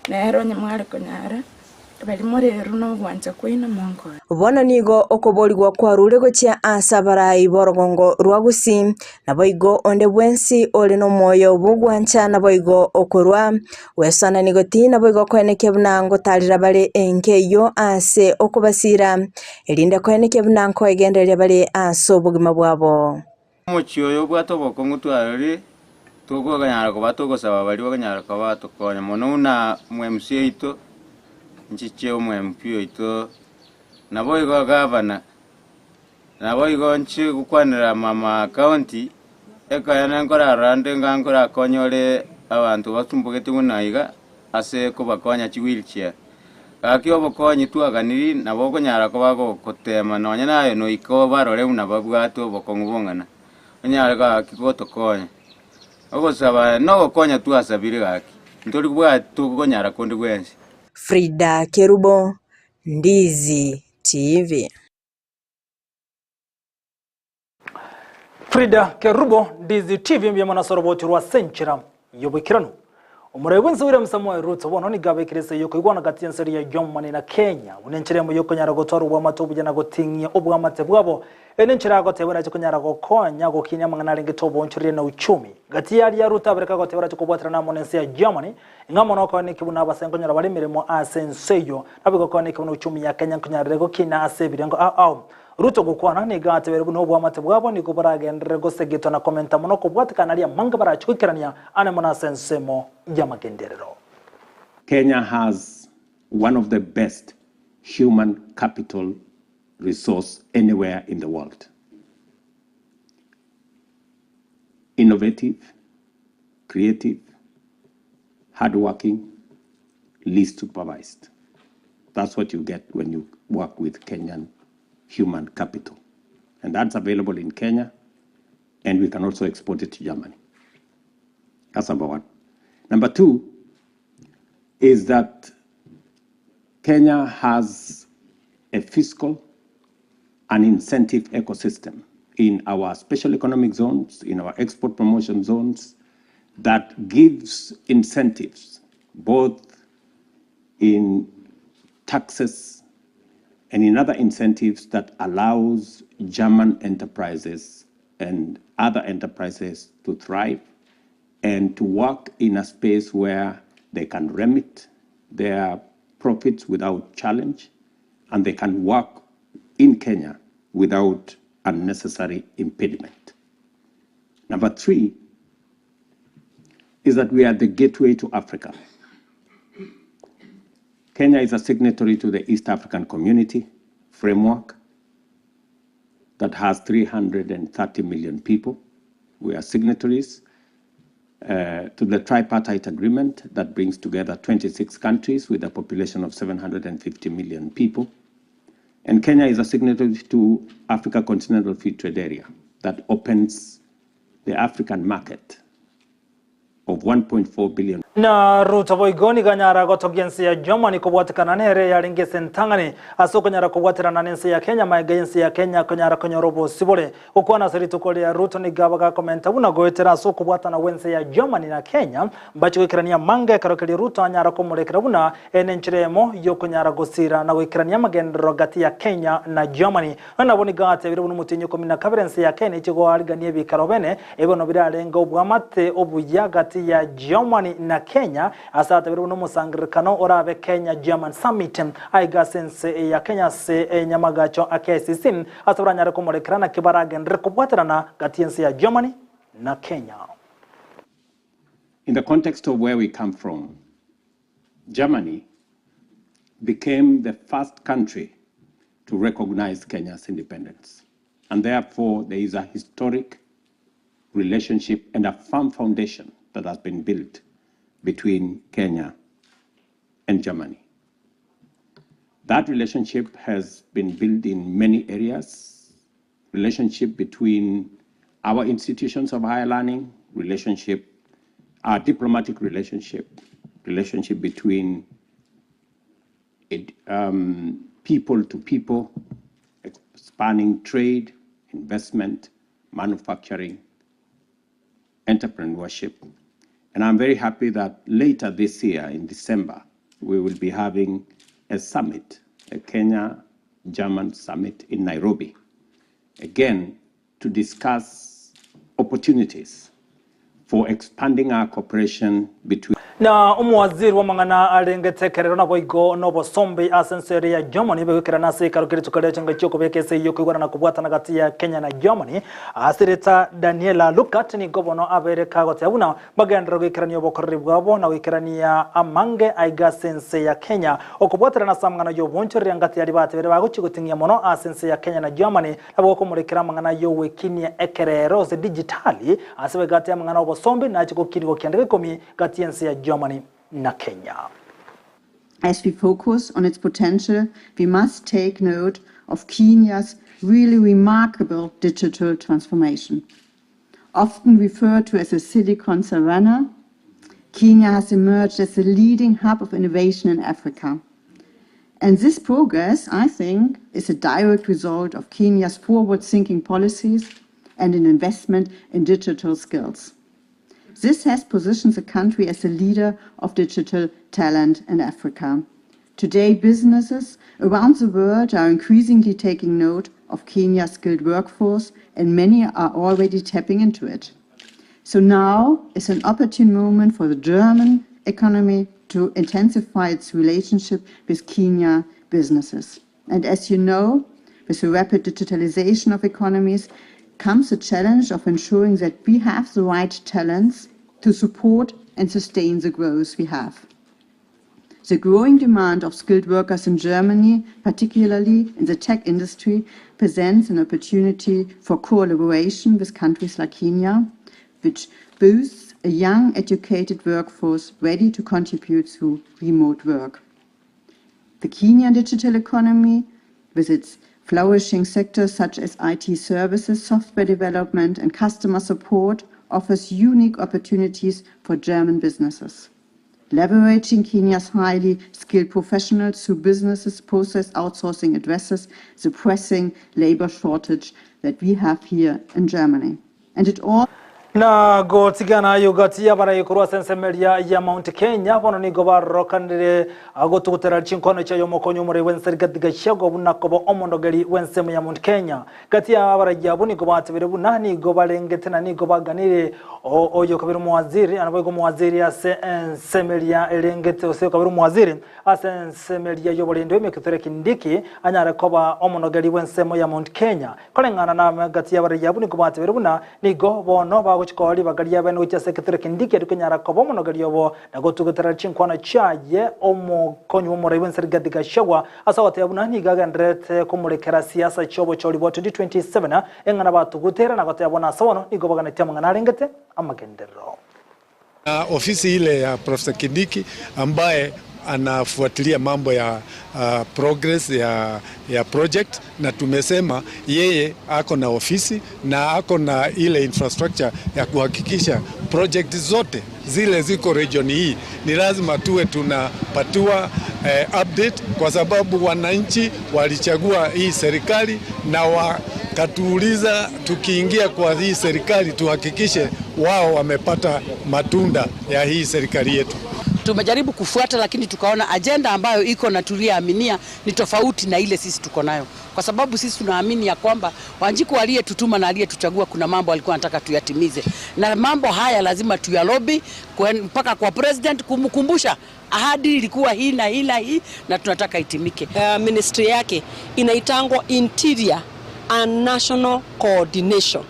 Nere onye mware konyara, baria morerwe nogwancha kwaino monkonye. Bono nigo okoborigwa kwarure gochia ase abarai b'orogongo rwa Gusii, naboigo onde bwensi ore nomoyo bw'ogwancha naboigo okorwa gwesoanania goti naboigo koenekia buna ngotarera bare enka eyio ase okobasiira, erinde koenekia buna nkoegendereria bare ase obogima bwabo. Omochie oyo obwate obokong'u twarorire, tokonyara koba togosaba baria bakonyara koba batokonya mono buna omo-MC oito, nchiche omo-MP oito, naboigo gavana, naboigo nchie gokwanera mama county, ekeene nkorarora nde ng'a nkorakonyore abanto basumbogete buna iga. ase kobakonya chiwheelchair. Gaki obokonyi twaganiri nabo okonyara koba gogoteema nonya naye noika obarore buna babwate obokong'u bong'ana, onyare gaki gotokonya. Ogosaba nogokonya twasabire gaki, ntori bwati tokonyara konde gwensi. Frida Kerubo, Ndizi TV. Frida Kerubo, Ndizi TV mbuya mono ase oroboti rwa Senchera y'oboikeranu. Omorai bw'ense William Samoei Ruto bono nigo abekire esegi y'okoigwana gati y'ense eria ya Germany na Kenya buna enchera emo y'okonyara gotwara oboamate obuya na goting'ia oboamate bwabo. Eye nenchera agoteba erache konyara gokonya gokinia amang'ana arengete oboonchoreria na uchumi. Gati y'aria Ruto abereka agoteba erache kobwaterana amo nense ya Germany ing'a mono okonya neki buna abase nkonyora bare emeremo ase ense eyio naboigo okonya neki buna uchumi ya Kenya nkonyarire gokina ase ebirengo ao ao. Ruto gokwana nigo atebire buna oboamate bwabo nigo boragenderere gosegetwa na komenta mono kobwatekana aria amange barache goikerania ane mono ase ensemo y'amagenderero. Kenya has one of the best human capital resource anywhere in the world. Innovative, creative, hardworking, least supervised. That's what you get when you work with Kenyan human capital. And that's available in Kenya, and we can also export it to Germany. That's number one. Number two is that Kenya has a fiscal and incentive ecosystem in our special economic zones, in our export promotion zones, that gives incentives both in taxes and in other incentives that allows German enterprises and other enterprises to thrive and to work in a space where they can remit their profits without challenge and they can work in Kenya without unnecessary impediment. Number three is that we are the gateway to Africa. Kenya is a signatory to the East African Community Framework that has 330 million people. We are signatories uh, to the tripartite agreement that brings together 26 countries with a population of 750 million people. And Kenya is a signatory to Africa Continental Free Trade Area that opens the African market of 1.4 billion. Na Ruto boigo nigo anyara gotogia ense ya Germany kobwatekana nere yarenge ase entang'ani ase okonyara kobwaterana nense ya Kenya maega y'ense ya Kenya konyara konyora obosibore. Gokwana ase rituko ria Ruto nigo abagakomenta buna goetera ase okobwatana gw'ense ya Germany na Kenya mbache goikerania amanga ekero keria Ruto anyara komorekera buna eye nenchera eyemo yokonyara gosira na goikerania amagenderero gati ya Kenya na Germany. Nonya nabo nigo atebire buna omotienyi o ikomi na kabere ense ya Kenya eche goarigania ebikaro bene ebibono birarenge obwamate obuya gati ya Germany na Kenya ase atebire buna omosangererekano orabe Kenya German Summit aiga ase ense ya Kenya ase enyamagacho a KICC ase baranyare komorekera naki baragenderere kobwaterana gati y'ense ya Germany na Kenya. In the context of where we come from, Germany became the first country to recognize Kenya's independence. And therefore, there is a historic relationship and a firm foundation that has been built between Kenya and Germany. That relationship has been built in many areas relationship between our institutions of higher learning, relationship, our diplomatic relationship, relationship between it, um, people to people, spanning trade, investment, manufacturing, entrepreneurship. And I'm very happy that later this year, in December, we will be having a summit, a Kenya-German summit in Nairobi, again to discuss opportunities for expanding our cooperation between Na omowaziri bw'amang'ana arengete ekerero naboigo nobosombe ase ense ere ya Germany begoikerana ase ekaro kerituko ria chinga chi'okobeka ase eyio koigwana na kobwatana gati ya Kenya na Germany. Ase Daniela Lukat nigo bono abeire kagoteba buna bagenderere goikerania obokoreri bwabo na goikerania amange aiga ase ense ya Kenya. Okobwaterana ase amang'ana y'obonchoreria ngati aria batebire bagochia goting'ia mono ase ense ya Kenya na Germany nabo gokomorekera amang'ana y'ogwekinia ekerero ase digitali ase begati amang'ana obosombe nache gokinigwa kianda gekomi gati y'ense ya Germany na Kenya. As we focus on its potential, we must take note of Kenya's really remarkable digital transformation. Often referred to as a Silicon Savannah, Kenya has emerged as a leading hub of innovation in Africa. And this progress, I think, is a direct result of Kenya's forward-thinking policies and an investment in digital skills. This has positioned the country as a leader of digital talent in Africa. Today, businesses around the world are increasingly taking note of Kenya's skilled workforce, and many are already tapping into it. So now is an opportune moment for the German economy to intensify its relationship with Kenya businesses. And as you know, with the rapid digitalization of economies comes the challenge of ensuring that we have the right talents to support and sustain the growth we have. The growing demand of skilled workers in Germany, particularly in the tech industry, presents an opportunity for collaboration with countries like Kenya, which boosts a young, educated workforce ready to contribute through remote work. The Kenyan digital economy, with its flourishing sectors such as IT services, software development, and customer support, offers unique opportunities for German businesses. Leveraging Kenya's highly skilled professionals through businesses process outsourcing addresses the pressing labor shortage that we have here in Germany. And it all Na gotigana ayo gati y'abarayi korwa ase ensemo eria ya Mount Kenya bono nigo barokanire agotugutera chinkono chia yomokonyi omorei bw'ense Rigathi Gachagua buna koba omondogeri bw'ensemo ya Mount Kenya. Gati y'abarayi abwo nigo batebire buna nigo barengete na nigo baganire oyo kabere omowaziri naboigo omowaziri ase ensemo eria erengete gose kabere omowaziri ase ensemo eria y'oborindi bw'emekutano Kindiki anyare koba omonogeri bw'ensemo ya Mount Kenya. Koreng'ana na gati y'abarayi abwo nigo batebire buna nigo bono bagochia koa ribaga riabene gochia ase egetoro Kindiki aria konyara koba omonogeri obo na gotugutera chinkwana chiaye omokonyi bw'omorai bw'ense Rigathi Gachagua ase ogoteba buna nigo agendererete komorekera siasa chi'obochori bwa 2027 eng'ana batugutera na goteba bono ase bono nigo baganetie amang'ana arengete amagenderero. Na ofisi ile ya Profesa Kindiki ambaye anafuatilia mambo ya progress ya project, na tumesema yeye ako na ofisi na ako na ile infrastructure ya kuhakikisha project zote zile ziko region hii ni lazima tuwe tunapatiwa update, kwa sababu wananchi walichagua hii serikali na wakatuuliza tukiingia kwa hii serikali tuhakikishe wao wamepata matunda ya hii serikali yetu. Tumejaribu kufuata, lakini tukaona agenda ambayo iko na tuliaminia ni tofauti na ile sisi tuko nayo, kwa sababu sisi tunaamini ya kwamba Wanjiku aliyetutuma na aliyetuchagua kuna mambo alikuwa anataka tuyatimize, na mambo haya lazima tuyalobi mpaka kwa president kumkumbusha ahadi ilikuwa hii na hii na hii na tunataka itimike. Ministry yake inaitangwa Interior and National Coordination.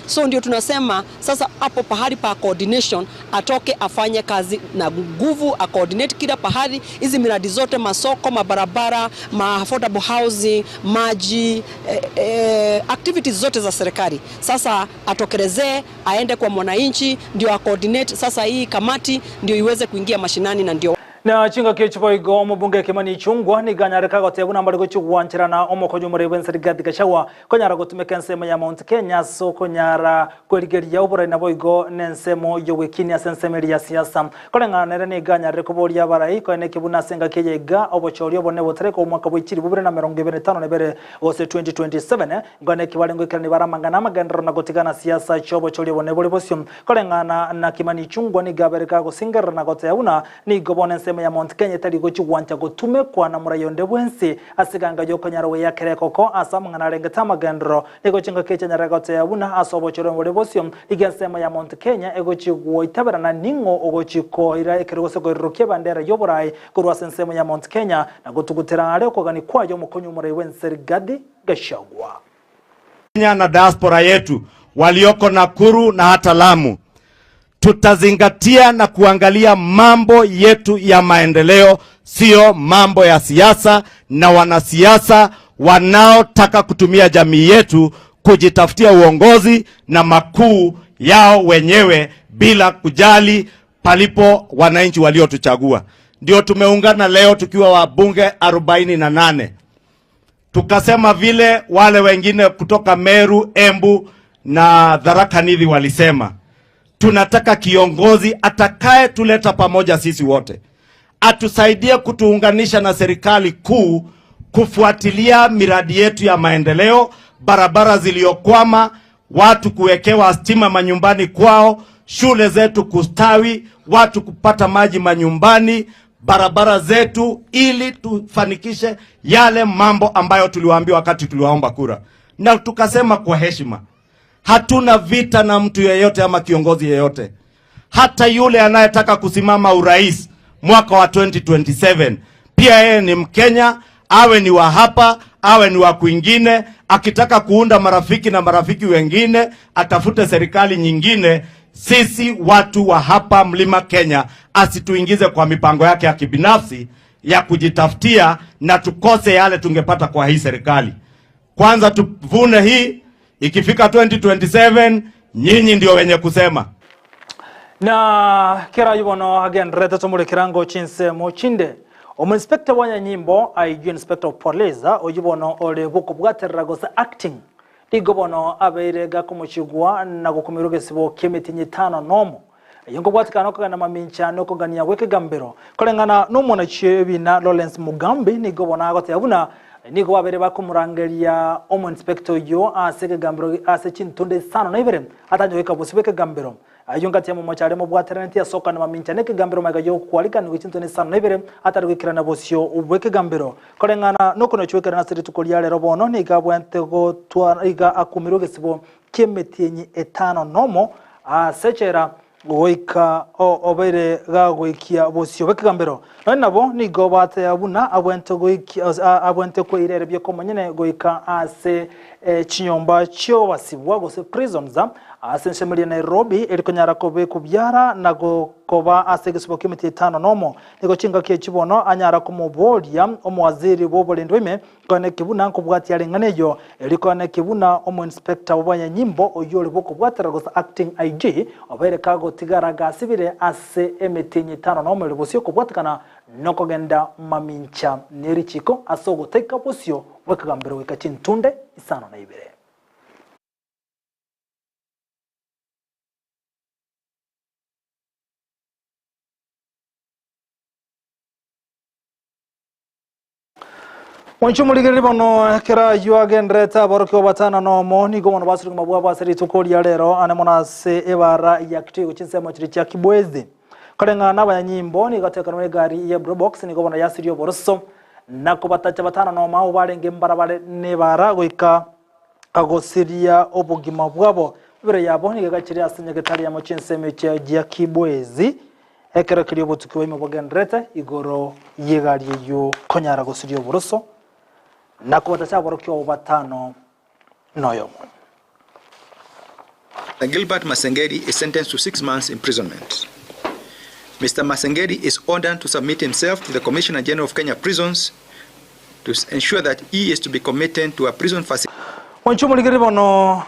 So ndio tunasema sasa hapo pahali pa coordination atoke afanye kazi na nguvu, a coordinate kila pahali hizi miradi zote, masoko, mabarabara, ma affordable housing, maji, activities zote za serikali. Sasa atokelezee aende kwa mwananchi ndio a coordinate sasa hii kamati ndio iweze kuingia mashinani na ndio Na chinga kechiboigo omobunge Kimani Ichung'wah niganyareka gotebwa nambari gochigwancherana omokonyi omorei bw'ense Rigathi Gachagua konyara gotumeka ensemo ya Mount Kenya ase okonyara kwerigeria oborai naboigo na ensemo y'ogwekinia ase ensemo eria ya siasa. Koreng'ana nere niganyarire koboria abarai koene ekebuna ase engaki eye iga obochori obonene botareka omwaka bwa 2025 gose 2027 ngone ekibare ngoikerani baramangana amagenderero na gotigana siasa chiobochori obonene bore bosio. Koreng'ana na Kimani Ichung'wah niga abereka gosingerera na gotebwa buna nigo bono ensemo ensemo ya Mount Kenya etari gochia gwancha gotumekwa na morai onde bwensi ase eganga y'okonyara gweyakera ekoko ase amang'ana arengete amagenderero. Nigo chingaki chianyarire goteba buna ase obochore bore bosio nigo ensemo ya Mount Kenya egochia goitaberana ning'o ogochia koira ekero gose koirurukia ebandera y'oborai korwa ase ensemo ya Mount Kenya na gotugutera are okogania kwaye omokonyi omorai bw'ense Rigathi Gachagua. Kenya na diaspora yetu walioko Nakuru na hata Lamu, tutazingatia na kuangalia mambo yetu ya maendeleo, sio mambo ya siasa na wanasiasa wanaotaka kutumia jamii yetu kujitafutia uongozi na makuu yao wenyewe bila kujali palipo wananchi waliotuchagua. Ndio tumeungana leo tukiwa wabunge 48 tukasema vile wale wengine kutoka Meru, Embu na Tharaka Nithi walisema, tunataka kiongozi atakaye tuleta pamoja sisi wote, atusaidie kutuunganisha na serikali kuu kufuatilia miradi yetu ya maendeleo, barabara ziliyokwama, watu kuwekewa stima manyumbani kwao, shule zetu kustawi, watu kupata maji manyumbani, barabara zetu, ili tufanikishe yale mambo ambayo tuliwaambia wakati tuliwaomba kura. Na tukasema kwa heshima, hatuna vita na mtu yeyote ama kiongozi yeyote, hata yule anayetaka kusimama urais mwaka wa 2027 pia yeye ni Mkenya, awe ni wa hapa awe ni wa kwingine. Akitaka kuunda marafiki na marafiki wengine, atafute serikali nyingine. Sisi watu wa hapa Mlima Kenya, asituingize kwa mipango yake ya kibinafsi ya kujitafutia na tukose yale tungepata kwa hii serikali. Kwanza tuvune hii, ikifika 2027 nyinyi ndio wenye kusema. Na kera yubono agenderete tumuri kirango chinsemo chinde omuinspector wa nyanyimbo IG inspector of police oyu bono ore bokobwaterera gose acting nigo bono abeire gakomochigwa na gokumirwa gesibo ki'emitinyi etano nomo eyo nkobwatikana okogenda mamincha na okogania gwa ekegambero koreng'ana na omonachie ebina Lawrence Mugambi nigo bono agoteba buna nigo babere bakomorangeria omoinspector oyio ase ekegambero ase chintunde isano na ibere atanye goika bosio bwa ekegambero. Ayio ngati y'omomocha aria mobwateranetie ase okana mamincha nekegambero magega y'okwariganigwa chintone isano na ibere atari goikerana bosio bw'ekegambero. Koreng'ana nokonochwekerana ase rituko ria rero bono nigo abwenerete gotwara iga akumirwe egesibo ki'emetienyi etano nomo ase echela goika obeire gagoikia bosio bw'ekegambero. Nonya nabo nigo bateba buna abwenerete goikia abwenerete kweira ere bioka omonyene goika ase chinyomba chi'obasibwa gose prisons ase ensemo eria Nairobi erikonyara kobekwa biara na koba ase egesibo ki'emiti etano nomo. Nigo chingaki echi bono anyara komoboria omowaziri bw'oborendi bwa ime koenekia buna nkobwatia ring'ana eyio eri koenekia buna omoinspector bw'abanyanyimbo oyio ore bw'okobwatera gose acting IG obeire kagotigara gasibire ase emetienyi etano nomo ere bosio kobwatekana nokogenda mamincha nerichiko ase ogotaika bosio bw'ekegambero goika chintunde isano na ibere. Mwanche omorigereria bono ekero ayio agendererete aborokigwa batano nomo nigo bono basire obogima bwabo ase rituko ria rero ane mono ase ebara ya Kitui gochia ensemo chiria chia Kibwezi. Koreng'ana nabanyanyimbo nigo gatekanwa egari ya Probox nigo bono yasirie oboroso na kobatacha batano nomo abwo barenge mbarabare nebara goika gosiria obogima bwabo. Emebere yabo nigo egachire ase nyagetari amo chinsemo echia chia Kibwezi Ekero keria obotuki bwaime bogendererete igoro y'egari eyio konyara gosiria oboroso, na kobatacha aborokigwa abwo batano noyomo. Gilbert Masengeli is sentenced to 6 months imprisonment. Mr. Masengeli is ordered to submit himself to the Commissioner General of Kenya Prisons to ensure that he is to be committed to a prison facility. Mwanche omorigereria bono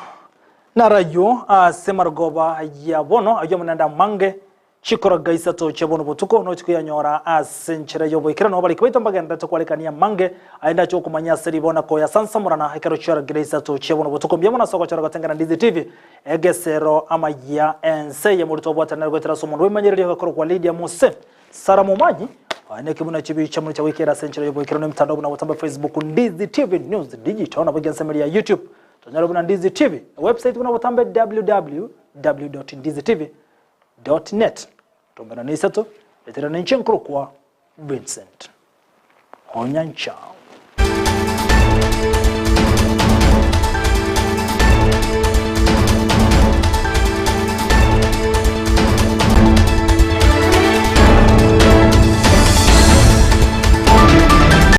narayio ase marogoba ya bono ayio amonene amange Chikoroga isato chia bono botuko nochi koyanyora ase enchera y'oboikeranu. Abariki baito mbagendererete kwarekania amange, aye ndache okomanya ase ribo na koyasansamorana ekero chiorogire isato chia bono botuko. Mbuya mono ase ogochora gotengera Ndizi TV, egesero amayia ense eye morito obwatanere goetera ase omonto bw'emanyererio agakorokwa Lydia Mose Sarah Momanyi aye nekebuna chibicha mono chia goikera ase enchera y'oboikeranu emitandao buna botambe Facebook Ndizi TV News Digital nabo ensemeri ya YouTube tonyore buna Ndizi TV website buna botambe www.ndizitv.net. Tombera na isato, etera na inche nkorokwa. Vincent Onyancha.